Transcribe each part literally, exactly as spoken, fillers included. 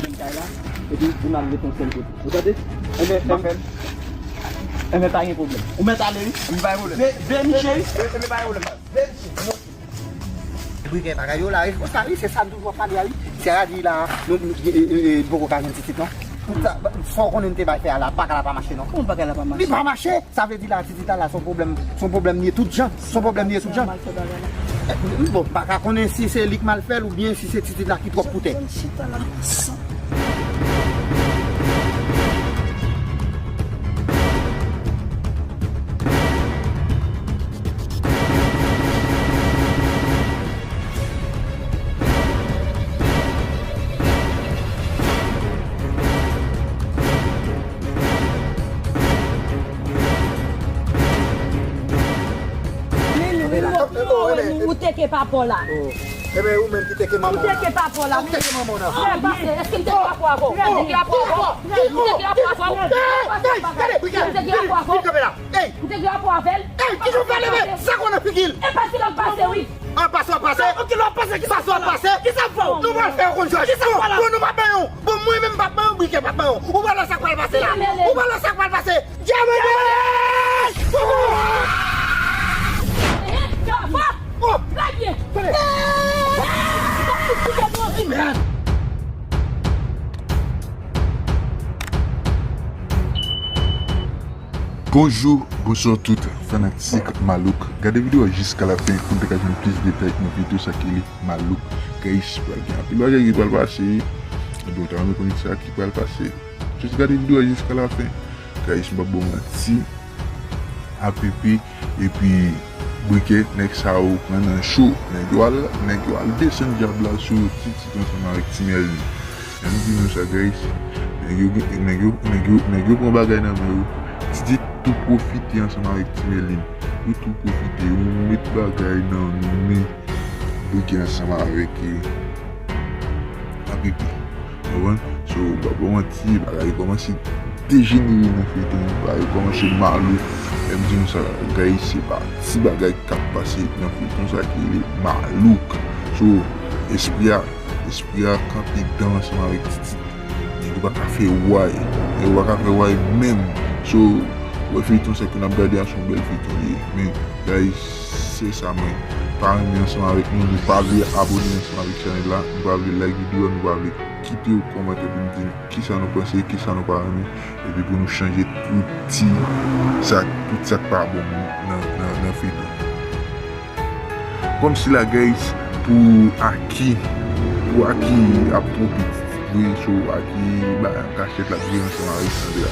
Kay la, epi ou n al ret yon sèl kote. Ou tande? Enben, enben, enben, pa gen pwoblèm. Ou mèt ale, wi. Enben, pa gen pwoblèm. Ve, ve Miche, wi. Enben, pa gen pwoblèm. Ve Miche, monte. Brikè bagay yo la, e konsa, wi, se sa m toujou ap pale a, wi. Sera di la, nou, nou, e, e, e, poko ka jwenn titit, non. Tout sa, fò w konnen n te bay fè a la, bagay la pa mache, non. Kòman bagay la pa mache? Li pa mache. Sa vle di la, titit la, la, se yon pwoblèm, se yon pwoblèm li ye tout jan. Se yon pwoblèm li ye tout jan. Bon, m pa ka konnen si se li k mal fè l oubyen si se titit la ki twòp pou tè. Ou teke papa w la. Ebyen, ou menm ki teke manman w la. Ou teke papa w la. Ou teke manman w la. Fè pase, èske m teke rapò avè w? M teke rapò avè w? M teke rapò avè w? M teke rapò avè w? Ey! M teke rapò avè l? Ey, ki jan w fè leve? Sa konn nan figi l? E pa silòk pase, wi. An pase, an pase. Sa, ok, lè w pase, ki sa w pase? Ki sa w fè w? Nou pral fè yon konn jòj. Ki sa w fè la? Bon, bon, nou pa ban yon. Bon, mwen menm, m pa ban yon, Brikè pa ban yon. Ou pral wè sa k pral pase la. Ou pral wè sa k pral pase. Djamene! Oh! Lage! Mèd! Bonjou, bonswa tout fanatik Malouk. Gade videyo a jiska la fen pou n te ka jwenn plis detay nan videyo sa ki rele Malouk. Guys, pral gen anpil bagay ki pral pase. Bon, ta renmen konnen sa ki pral pase. Jis gade videyo a jiska la fen. Guys, m p ap ba w manti. A P P epi Brikè, nèg sa yo pran nan cho. Nèg yo al, nèg yo al desann djab la sou Titit ansanm avèk Ti Mèlin. Ann di nou sa, guys. Nèg yo gen, nèg yo, nèg yo, nèg yo pran bagay nan men yo. Titit tou pwofite ansanm avèk Ti Mèlin. Yo tou pwofite. Yo met bagay nan men Brikè ansanm avèk, eh, A P P. Ou konprann? So, m p ap ba w manti, bagay kòmanse dejenere nan feyton an, bagay kòmanse malouk. Lè m di nou sa, guys, se pa ti bagay k ap pase nan feyton sa ki rele Malouk. So, espri a, espri a kanpe dan ansanm avèk Titit. Nèg yo pa ka fè way. Nèg yo pa ka fè way menm. So, wè feyton sa ke n ap gade a se yon bèl feyton li ye. Men, guys, se sa mwen pa renmen ansanm avèk nou. Nou pa vle abòne ansanm avèk chanèl la. Nou pa vle like videyo a. Nou pa vle kite yon kòmantè pou nou di nou kisa nou panse, kisa nou pa renmen. Epi pou nou chanje tout ti sa, tout sa k pa bon nan, nan, nan feyton. Kòmsi la, guys, pou Aki, pou Aki ap twonpe Titit vre, so Aki ba kachèt l ap jwe ansanm avèk Sandra.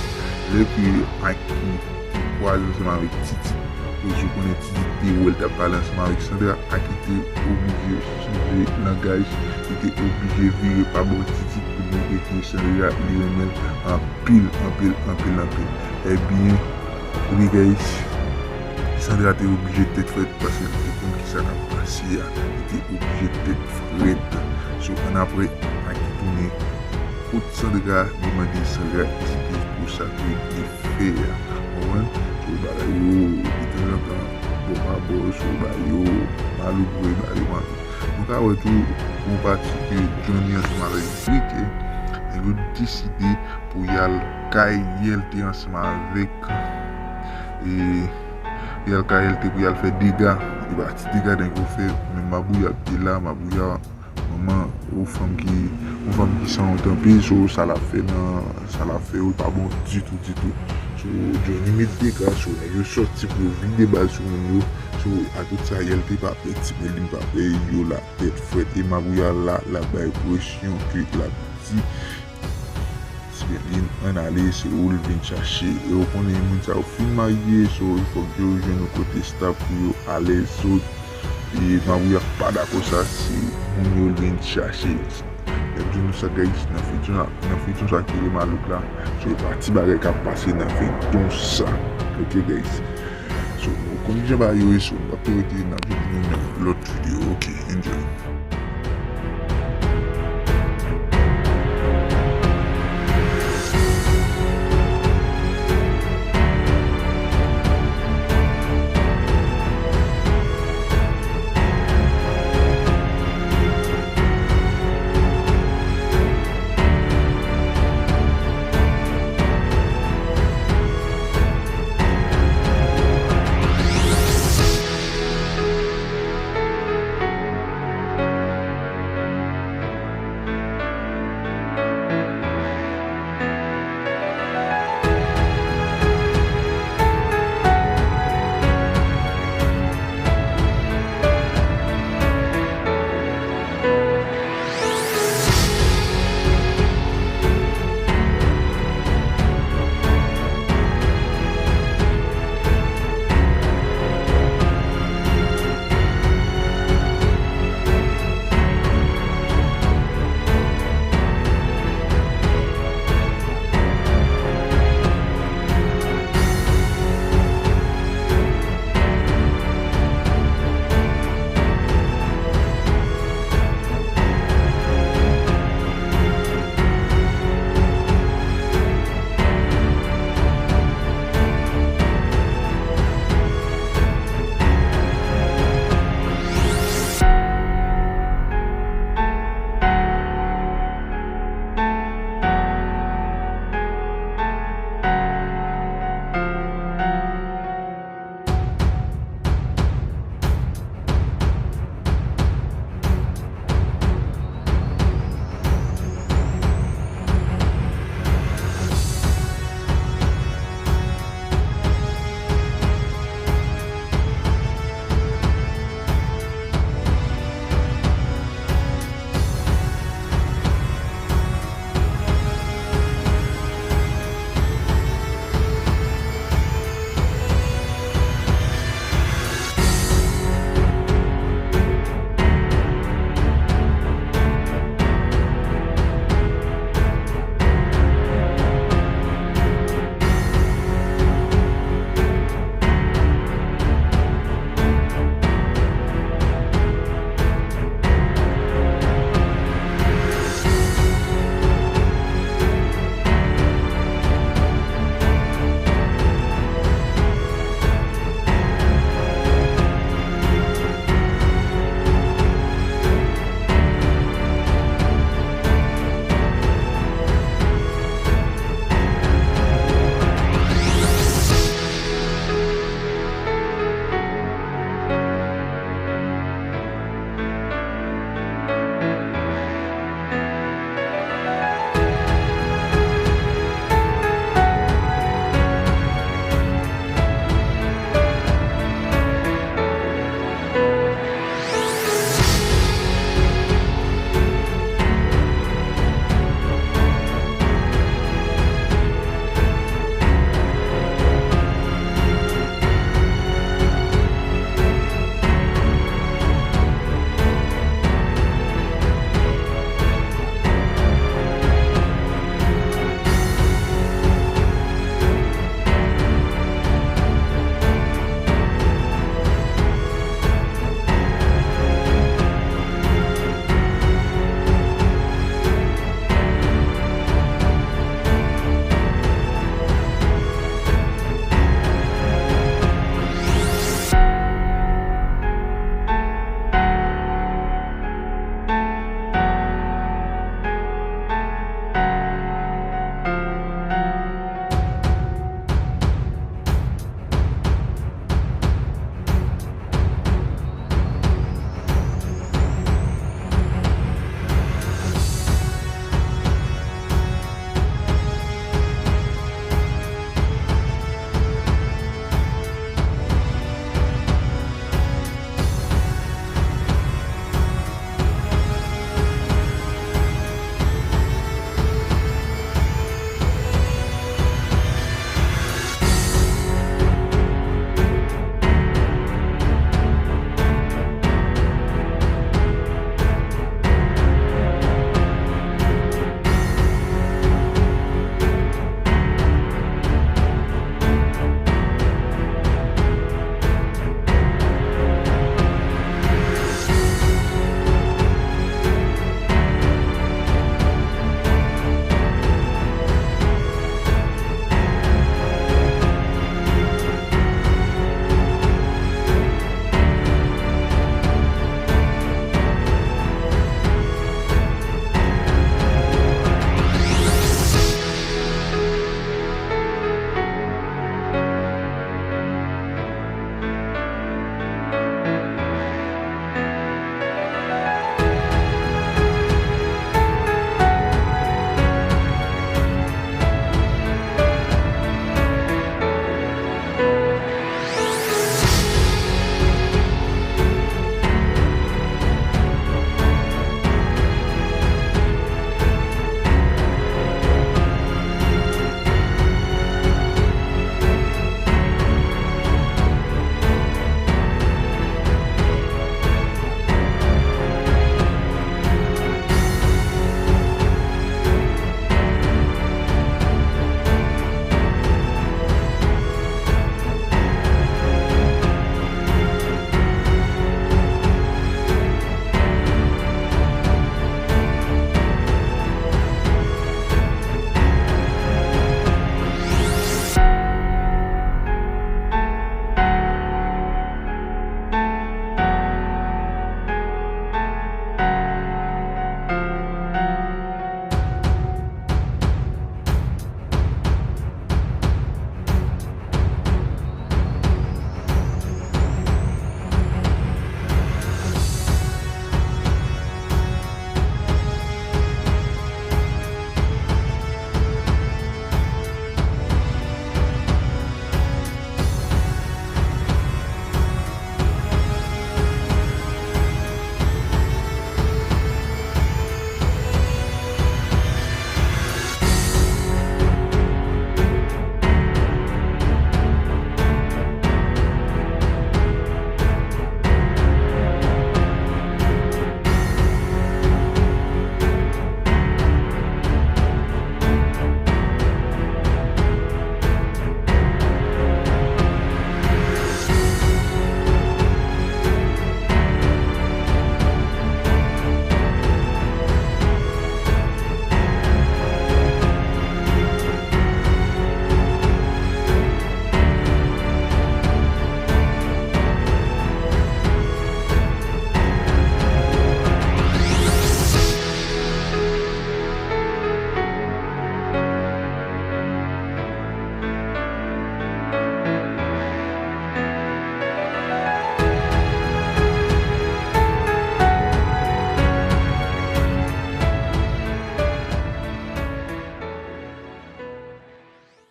Lè ke Aki te kwaze ansanm avèk Titit, paske ou konnen Titit te wè l t ap pale ansanm avèk Sandra, Aki te oblije chanje langaj, li te oblije vire pa bò Titit pou l montre ke Sandra li renmen l anpil, anpil, anpil, anpil. Ebyen, ebyen, guys, Sandra te oblije tèt frèt paske li te konn kisa k ap pase a. Li te oblije tèt frèt. So, annapre, Aki tounen kot Sandra, li mande Sandra eskiz pou sa ke li te fè a. Ou konprann? So, bagay yo, detanzantan, bò pa bò, so, bagay yo, malouk vre, bagay yo malouk. Nou ka wè tou, yon pati ke Johnny ansanm avèk Brikè, nèg yo deside pou y al kay Yelte ansanm avèk, e, y al kay Yelte pou y al fè dega. E pa ti dega nèg yo fè, men Mabouya ki te la, Mabouya, manman, yon fanm ki, yon fanm ki sanwont anpil, so sa l ap fè nan, sa l ap fè yo pa bon ditou, ditou. So, Johnny met dega, so nèg yo sòti pou yo vide bal sou moun yo. So, a tout sa, Yelte pa pè, Ti Mèlin pa pè, yo la tèt frèt. E Mabouya la, l ap bay presyon ke l ap di Ti Mèlin ann ale, se ou l vin chache. E ou konnen moun sa yo fin marye, so, fòk yo jwenn yon kote estab pou yo alèz. So, e Mabouya pa dakò sa, se moun yo l vin chache. Lè m di nou sa, guys, nan feyton sa, nan feyton sa ki rele Malouk la, so, e pa ti bagay k ap pase nan feyton sa. Ok, guys. So, nou konn jan bagay yo ye, so, nou p ap rete, n ap vin nan lòt videyo. Ok, enjoy.